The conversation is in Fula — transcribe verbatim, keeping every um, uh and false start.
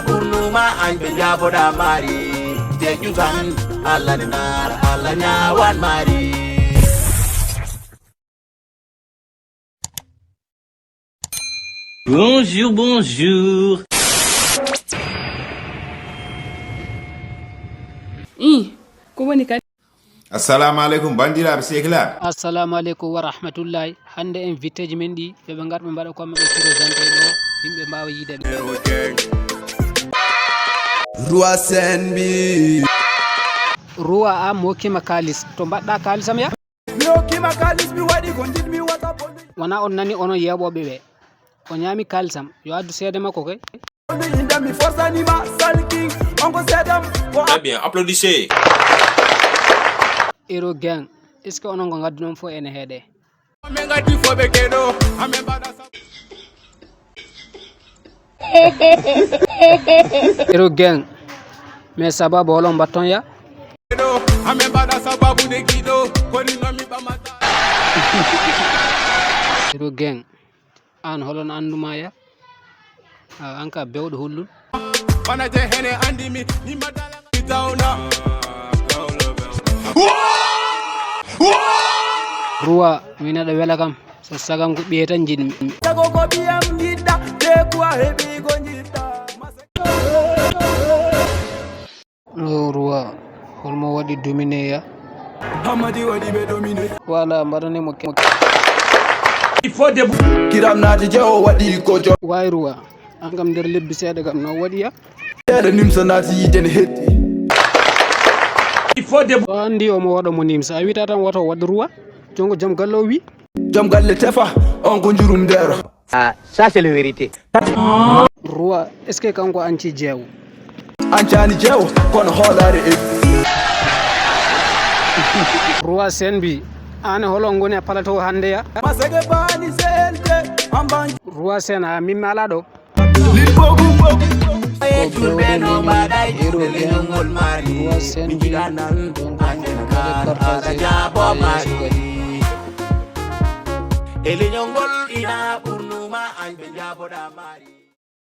Ɓurnuma añ ɓe njaaboɗa maari. Jeƴƴu tan, Allah ne naara, Allah ñaawan maari. Bonjour, bonjour. Ih, ko woni kadi? Assalamu aleykum, banndiraaɓe, sehilaaɓe. Assalamu aleykum wa rahmatullahi. Hannde invité ji men ɗi, yo ɓe ngar ɓe mbaɗa ko maɓɓe présenté ɗo, yimɓe mbaawa yiide ɓe. Roi Sen mbi. Roi, a mo hokkima kaalis. To mbaɗɗa kaalisam ya? Mi hokkima kaalis, mi waɗi ko njiɗmi, wata bonnu. Wona on nani onon yeeɓooɓe ɓe. O ñaami kaalisam. Yo addu seede makko kay. Inda mi forsanima, Saliking, on ko seedam. Très bien, applaudissez. Hero Gang, est-ce que onon ko ngadduɗon fof ene heeɗe? Min ngaddi fof ɓe keɗo, amin mbaɗa sa- Hero Gang, mais sababu holo mbatton ya? Keɗo, amin mbaɗa sababu nde giɗo, koni no mi ɓamata. Hero Gang. Aan holon annduma ya? A, aan ka bewɗo hullun. Wona je hene anndi mi, mi madala mi tawna. Roi, min aɗa wela kam. So sagam ko ɓiye tan njiɗmi. Sago ko ɓiyam njiɗɗa, te kuwa heɓi ko njiɗɗa. Oh, Roi, holmo waɗi dominé ya? Hamadi waɗi ɓe dominé. Voilà, mbaɗanimo ke-, Il faut debout. Kiram naati je o waɗi ko jo- Waay Roi, an kam nder lebbi seeɗa kam no waɗi ya? Seeɗa nimsa naati yiite ne hetti. Il faut debout. O anndi omo waɗa mo nimsa. A wita tan woto waɗ Roi. Jongo jom galle o wi. Jom galle tefa, on ko njurum ndero. Ah, ça, c'est la vérité. Roi, est-ce que kanko anci jeewo? Ancani jeewo, kono hoolaare e. Roi Sen mbi, aan e holo ngoni e plateau hannde ya? Masege bani C L T, amban. Roi Sen, a mimmi ala ɗo? Lil bogu bogu. Ko julɓe no mbaɗa e juuɗe leñol maari. Roi Sen mbi, donc, on peut partager. E leñol ngol ina ɓurnuma añ ɓe njaaboɗa maari.